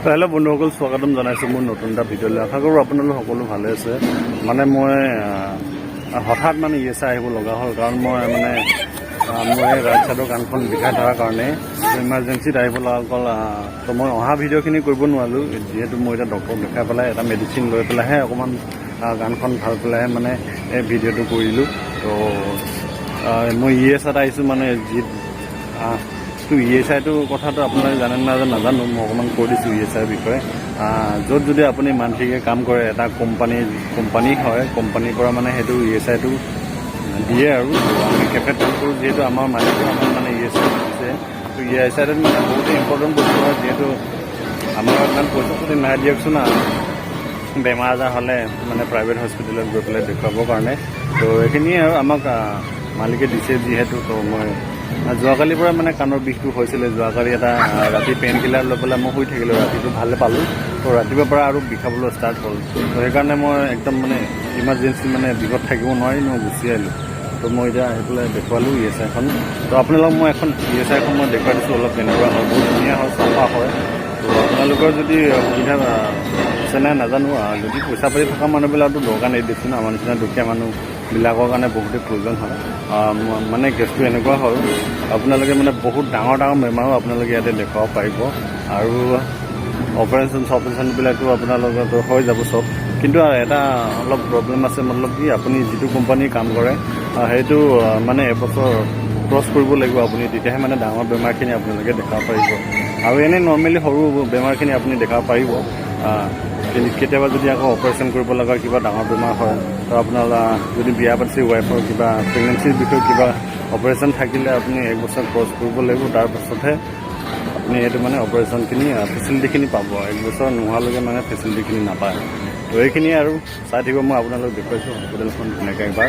Hello' বন্ধুসকল, স্বাগতম জনাইছোঁ মোৰ নতুন এটা ভিডিঅ'লৈ। আশা কৰোঁ আপোনালোক সকলো ভালে আছে। মানে মই হঠাৎ মানে ই এছ I আহিব লগা হ'ল, কাৰণ মই মানে মোৰ এই ৰাইট ছাইডৰ কাণখন বিষাই থকাৰ কাৰণে ইমাৰ্জেঞ্চিত আহিব লগা হ'ল। তো মই অহা ভিডিঅ'খিনি কৰিব নোৱাৰিলোঁ, যিহেতু মই এতিয়া ডক্টৰক দেখাই পেলাই এটা মেডিচিন লৈ পেলাইহে অকণমান কাণখন ভাল পেলাইহে মানে এই ভিডিঅ'টো কৰিলোঁ। তো মই ই এছ আইত আহিছোঁ। মানে যি তো ই এছ আইটোৰ কথাটো আপোনালোকে জানে নাজানে নাজানো, মই অকণমান কৈ দিছোঁ ই এছ আইৰ বিষয়ে। য'ত যদি আপুনি মান্থলিকৈ কাম কৰে, এটা কোম্পানী হয়, কোম্পানীৰ পৰা মানে সেইটো ই এছ আইটো দিয়ে। আৰু আমি কেফেত কাম কৰোঁ যিহেতু, আমাৰ মালিকে আমাক মানে ই এছ I দিছে। তো ই এছ আইটোত মানে বহুতে ইম্পৰ্টেণ্ট বস্তু হয়, যিহেতু আমাৰ ইমান পইচা পাতি নাই দিয়কচোন আৰু বেমাৰ আজাৰ হ'লে মানে প্ৰাইভেট হস্পিটেলত গৈ পেলাই দেখুৱাবৰ কাৰণে। তো এইখিনিয়ে আৰু আমাক মালিকে দিছে যিহেতু। তো মই যোৱাকালিৰ পৰা মানে কাণৰ বিষটো হৈছিলে। যোৱাকালি এটা ৰাতি পেইন কিলাৰ লৈ পেলাই মই শুই থাকিলোঁ, ৰাতিটো ভালে পালোঁ। তো ৰাতিপুৱাৰ পৰা আৰু বিষাবলৈ ষ্টাৰ্ট হ'ল। তো সেইকাৰণে মই একদম মানে ইমাৰ্জেঞ্চি, মানে বিষত থাকিব নোৱাৰি মই গুচি আহিলোঁ। তো মই এতিয়া আহি পেলাই দেখুৱালোঁ ই এছ আইখন। তো আপোনালোকক মই এখন ই এছ আইখন মই দেখুৱাই দিছোঁ অলপ কেনেকুৱা হয়। বহুত ধুনীয়া হয়, চাফা হয়। তো আপোনালোকৰ যদি সুবিধা আছে নাই নাজানো, যদি পইচা পাতি থকা মানুহবিলাকতো দৰকাৰ নাই দিয়কচোন। আমাৰ নিচিনা দুখীয়া মানুহবিলাকৰ কাৰণে বহুতেই প্ৰয়োজন হয়। মানে কেছটো এনেকুৱা হ'ল, আপোনালোকে মানে বহুত ডাঙৰ ডাঙৰ বেমাৰো আপোনালোকে ইয়াতে দেখুৱাব পাৰিব আৰু অপাৰেশ্যন চপাৰেশ্যনবিলাকো আপোনালোকৰ হৈ যাব চব। কিন্তু এটা অলপ প্ৰব্লেম আছে, মতলব কি আপুনি যিটো কোম্পানীৰ কাম কৰে, সেইটো মানে এবছৰ ক্ৰছ কৰিব লাগিব আপুনি, তেতিয়াহে মানে ডাঙৰ বেমাৰখিনি আপোনালোকে দেখাব পাৰিব। আৰু এনেই নৰ্মেলি সৰু বেমাৰখিনি আপুনি দেখাব পাৰিব। কিন্তু কেতিয়াবা যদি আকৌ অপাৰেশ্যন কৰিব লগা কিবা ডাঙৰ বেমাৰ হয়, তো আপোনাৰ যদি বিয়া পাতিছে, ৱাইফৰ কিবা প্ৰেগনেঞ্চিৰ বিষয়ে কিবা অপাৰেশ্যন থাকিলে আপুনি এক বছৰ ক্ৰছ কৰিব লাগিব, তাৰপাছতহে আপুনি সেইটো মানে অপাৰেশ্যনখিনি ফেচিলিটিখিনি পাব। এক বছৰ নোহোৱালৈকে মানে ফেচিলিটিখিনি নাপায়। তো এইখিনিয়ে আৰু চাই থাকিব, মই আপোনালোক দেখুৱাইছোঁ হস্পিটেলখন ধুনীয়াকৈ একবাৰ।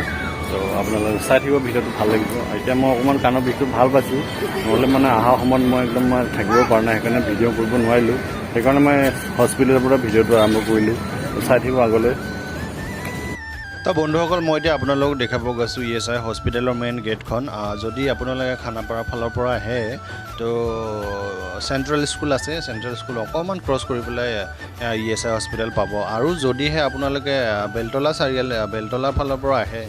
তো আপোনালোকে চাই থাকিব, ভিডিঅ'টো ভাল লাগিব। এতিয়া মই অকণমান কাণৰ বিষটো ভাল পাইছোঁ, নহ'লে মানে অহা সময়ত মই একদম মই থাকিব পৰা নাই, সেইকাৰণে ভিডিঅ' কৰিব নোৱাৰিলোঁ। সেইকাৰণে মই হস্পিটেলৰ পৰা ভিডিঅ'টো আৰম্ভ কৰিলোঁ। তো চাই থাকিব আগলৈ। তো বন্ধুসকল, মই এতিয়া আপোনালোকক দেখাব গৈছোঁ ই এছ I হস্পিটেলৰ মেইন গেটখন। যদি আপোনালোকে খানাপাৰাৰ ফালৰ পৰা আহে, তো চেণ্ট্ৰেল স্কুল আছে, চেণ্ট্ৰেল স্কুল অকণমান ক্ৰছ কৰি পেলাই ই এছ I hospital পাব। আৰু যদিহে আপোনালোকে বেলতলা চাৰিআলি, বেলতলাৰ ফালৰ পৰা আহে,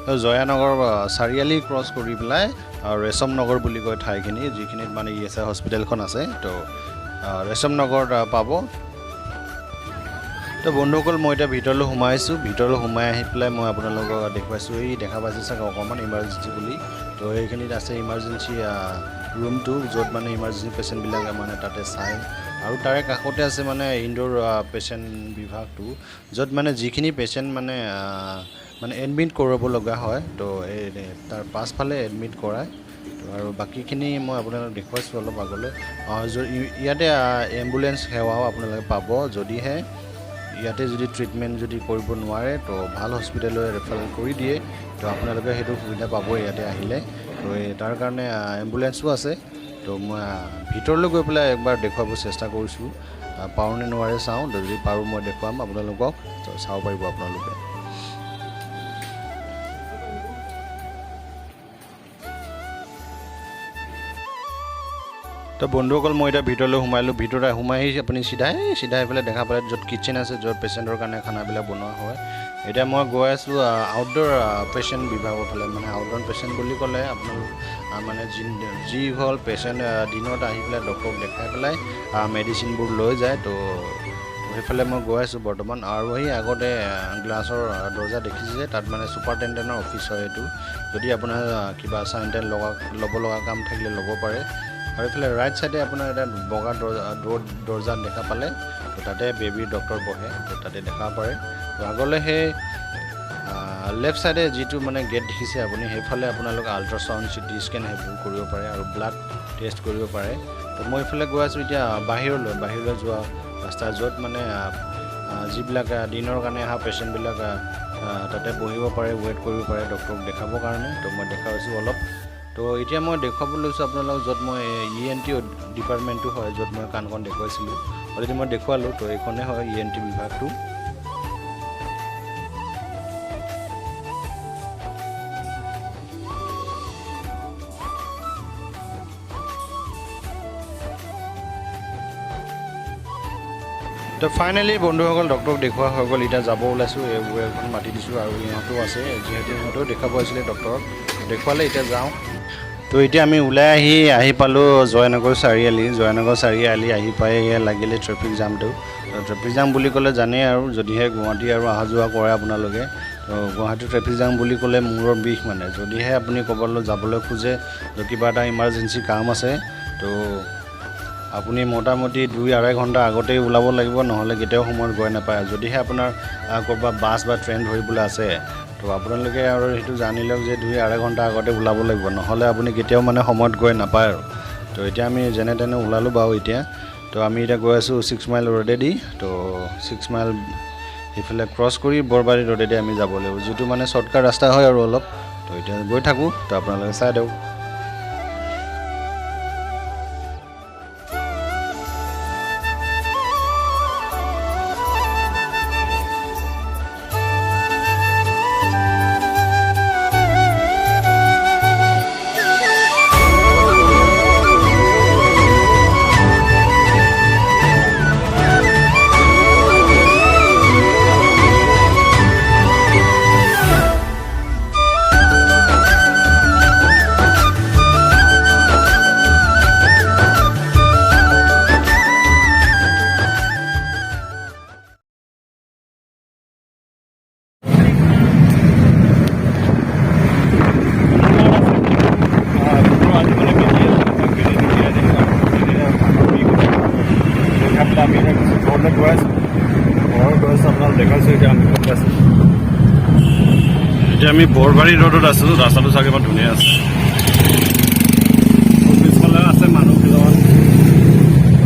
তো জয়ানগৰ চাৰিআলি ক্ৰছ কৰি পেলাই ৰেচম নগৰ বুলি কয় ঠাইখিনি, যিখিনিত মানে ই এছ I হস্পিটেলখন আছে, তো ৰেচম নগৰত পাব। তো বন্ধুসকল, মই এতিয়া ভিতৰলৈ সোমাইছোঁ। ভিতৰলৈ সোমাই আহি পেলাই মই আপোনালোকক দেখুৱাইছোঁ। এই দেখা পাইছে চাগে অকণমান ইমাৰ্জেঞ্চি বুলি। তো এইখিনিত আছে ইমাৰ্জেঞ্চি ৰুমটো, য'ত মানে ইমাৰ্জেঞ্চি পেচেণ্টবিলাক মানে তাতে চায়। আৰু তাৰে কাষতে আছে মানে ইনড'ৰ পেচেণ্ট বিভাগটো, য'ত মানে যিখিনি পেচেণ্ট মানে এডমিট কৰাব লগা হয়, তো এই তাৰ পাছফালে এডমিট কৰায়। তো আৰু বাকীখিনি মই আপোনালোক দেখুৱাইছোঁ অলপ আগলৈ। ইয়াতে এম্বুলেঞ্চ সেৱাও আপোনালোকে পাব। যদিহে ইয়াতে যদি ট্ৰিটমেণ্ট যদি কৰিব নোৱাৰে, তো ভাল হস্পিটেললৈ ৰেফাৰেল কৰি দিয়ে। তো আপোনালোকে সেইটো সুবিধা পাব ইয়াতে আহিলে। তো এই তাৰ কাৰণে এম্বুলেঞ্চো আছে। তো মই ভিতৰলৈ গৈ পেলাই একবাৰ দেখুৱাব চেষ্টা কৰিছোঁ। পাৰোঁ নে নোৱাৰে চাওঁ। যদি পাৰোঁ মই দেখুৱাম আপোনালোকক, তো চাব পাৰিব আপোনালোকে। তো বন্ধুসকল, মই এতিয়া ভিতৰলৈ সোমালোঁ। ভিতৰত সোমাই আহি আপুনি চিধাই চিধাই পেলাই দেখা পালে য'ত কিটচেন আছে, য'ত পেচেণ্টৰ কাৰণে খানাবিলাক বনোৱা হয়। এতিয়া মই গৈ আছোঁ আউটড'ৰ পেচেণ্ট বিভাগৰ ফালে। মানে আউটড'ৰ পেচেণ্ট বুলি ক'লে আপোনালোক মানে যিসকল পেচেণ্ট দিনত আহি পেলাই ডক্টৰক দেখাই পেলাই মেডিচিনবোৰ লৈ যায়। তো সেইফালে মই গৈ আছোঁ বৰ্তমান। আৰু সেই আগতে গ্লাছৰ দৰ্জা দেখিছে, তাত মানে ছুপাৰিণ্টেণ্ডেণ্টৰ অফিচ হয় এইটো। যদি আপোনাৰ কিবা চাইন টাইন ল'ব লগা কাম থাকিলে ল'ব পাৰে। আৰু এইফালে ৰাইট ছাইডে আপোনাৰ এটা বগা দৰ্জা দেখা পালে, তো তাতে বেবীৰ ডক্টৰ বহে, তো তাতে দেখা পাৰে। তো আগলৈ সেই লেফ্ট ছাইডে যিটো মানে গেট দেখিছে আপুনি, সেইফালে আপোনালোক আল্ট্ৰাচাউণ্ড, চিটি স্কেন সেইবোৰ কৰিব পাৰে আৰু ব্লাড টেষ্ট কৰিব পাৰে। তো মই এইফালে গৈ আছোঁ এতিয়া বাহিৰলৈ যোৱা ৰাস্তা, য'ত মানে যিবিলাক দিনৰ কাৰণে অহা পেচেণ্টবিলাক তাতে বহিব পাৰে, ৱেইট কৰিব পাৰে ডক্টৰক দেখাবৰ কাৰণে। তো মই দেখাইছোঁ অলপ। তো এতিয়া মই দেখুৱাব লৈছোঁ আপোনালোকক য'ত মই ই এন টি ডিপাৰ্টমেণ্টটো হয়, য'ত মই কাণখন দেখুৱাইছিলোঁ, অলৰেডি মই দেখুৱালোঁ। তো এইখনেই হয় ই এন টি বিভাগটো। তো ফাইনেলি বন্ধুসকল, ডক্টৰক দেখুওৱা হৈ গ'ল। এতিয়া যাব ওলাইছোঁ। এই এখন মাতি দিছোঁ আৰু ইহঁতো আছে, যিহেতু ইহঁতেও দেখাব আহিছিলে ডক্টৰক, দেখুৱালে। এতিয়া যাওঁ। তো এতিয়া আমি ওলাই আহি আহি পালোঁ জয়নগৰ চাৰিআলি। জয়নগৰ চাৰিআলি আহি পাই এয়া লাগিলে ট্ৰেফিক জামটো। ট্ৰেফিক জাম বুলি ক'লে জানেই আৰু, যদিহে গুৱাহাটী আৰু অহা যোৱা কৰে আপোনালোকে, তো গুৱাহাটী ট্ৰেফিক জাম বুলি ক'লে মূৰৰ বিষ। মানে যদিহে আপুনি ক'ৰবালৈ যাবলৈ খোজে, তো কিবা এটা ইমাৰ্জেঞ্চি কাম আছে, তো আপুনি মোটামুটি 2-2.5 ঘণ্টা আগতেই ওলাব লাগিব, নহ'লে কেতিয়াও সময়ত গৈ নাপায়। যদিহে আপোনাৰ ক'ৰবাত বাছ বা ট্ৰেইন ধৰিবলৈ আছে, তো আপোনালোকে আৰু সেইটো জানি লওক যে 2-2.5 ঘণ্টা আগতে ওলাব লাগিব, নহ'লে আপুনি কেতিয়াও মানে সময়ত গৈ নাপায় আৰু। তো এতিয়া আমি যেনে তেনে ওলালোঁ বাৰু। এতিয়া তো আমি এতিয়া গৈ আছোঁ 6 মাইল ৰোডেদি। তো 6 মাইল সেইফালে ক্ৰছ কৰি বৰবাৰী ৰোডেদি আমি যাব লাগিব, যিটো মানে শ্বৰ্টকাট ৰাস্তা হয় আৰু অলপ। তো এতিয়া গৈ থাকোঁ, তো আপোনালোকে চাই দিয়ক। আজি মানে বেজি আছে, বেজিটো দিয়াই দিলোঁ আৰু বেজি কাণৰ বিষ হৈছে। দেখাই পেলাই আমি এতিয়া ঘৰলৈ গৈ আছোঁ, ঘৰত গৈ আছোঁ, আপোনাক দেখাইছোঁ। এতিয়া আমি ক'ত আছোঁ? এতিয়া আমি বৰবাৰী ৰোডত আছোঁ। ৰাস্তাটো চাগে ইমান ধুনীয়া আছে। পিছফালে আছে মানুহ কেইজনমান,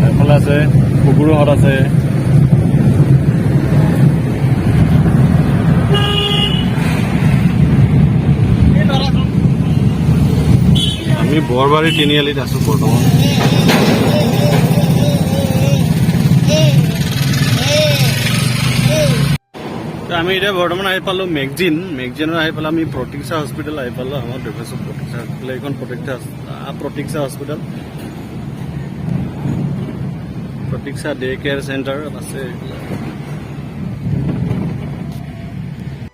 এফালে আছে কুকুৰহঁত আছে। আমি বৰবাৰী তিনিআলিত আছোঁ বৰ্তমান। তো আমি এতিয়া বৰ্তমান আহি পালোঁ মেগজিন। মেগজিনত আহি পেলাই আমি প্ৰতীক্ষা হস্পিটেল আহি পালোঁ। আমাৰ দেখুৱাইছোঁ প্ৰতীক্ষা হস্পিটেল। এইখন প্ৰতীক্ষা হস্পিটেল, প্ৰতীক্ষা ডে কেয়াৰ চেণ্টাৰ আছে।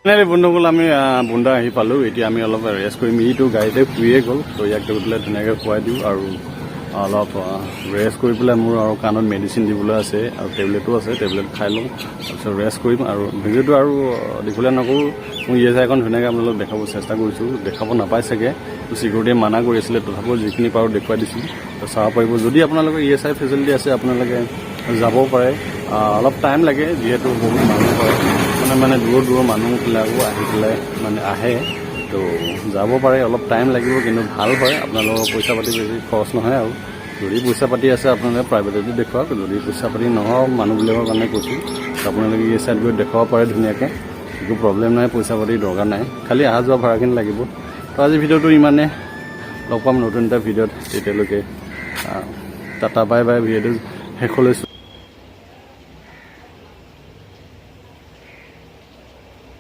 ফাইনেলি বন্ধুসকল, আমি বোন্দা আহি পালোঁ। এতিয়া আমি অলপ ৰেষ্ট কৰিম। ইটো গাড়ীতে শুইয়ে গ'ল। তো ইয়াক গৈ পেলাই ধুনীয়াকৈ খুৱাই দিওঁ আৰু অলপ ৰেষ্ট কৰি পেলাই মোৰ আৰু কাণত মেডিচিন দিবলৈ আছে আৰু টেবলেটো আছে, টেবলেট খাই লওঁ, তাৰপিছত ৰেষ্ট কৰিম। আৰু ভিডিঅ'টো আৰু দীঘলীয়া নকৰোঁ। মোৰ ইএছআইখন ধুনীয়াকৈ আপোনালোক দেখাব চেষ্টা কৰিছোঁ। দেখাব নাপায় চাগে, চিকিউৰিটিয়ে মানা কৰি আছিলে, তথাপিও যিখিনি পাৰোঁ দেখুৱাই দিছোঁ। তো চাব পাৰিব। যদি আপোনালোকৰ ইএছআই ফেচিলিটি আছে, আপোনালোকে যাব পাৰে। অলপ টাইম লাগে, যিহেতু বহুত মানুহ হয়, মানে মানে দূৰৰ দূৰৰ মানুহবিলাকো আহি পেলাই মানে আহে। তো যাব পাৰে, অলপ টাইম লাগিব, কিন্তু ভাল হয়। আপোনালোকৰ পইচা পাতি বেছি খৰচ নহয়। আৰু যদি পইচা পাতি আছে, আপোনালোকে প্ৰাইভেটতো দেখুৱাওক। যদি পইচা পাতি নহয় মানুহবিলাকৰ কাৰণে কৈছোঁ, তো আপোনালোকে ইএছআইত গৈ দেখুৱাব পাৰে ধুনীয়াকৈ, একো প্ৰব্লেম নাই। পইচা পাতি দৰকাৰ নাই, খালি অহা যোৱা ভাড়াখিনি লাগিব। তো আজি ভিডিঅ'টো ইমানে। লগ পাম নতুন এটা ভিডিঅ'ত। তেতিয়ালৈকে টাটা, বাই বাই। ভিডিঅ'টো শেষলৈ।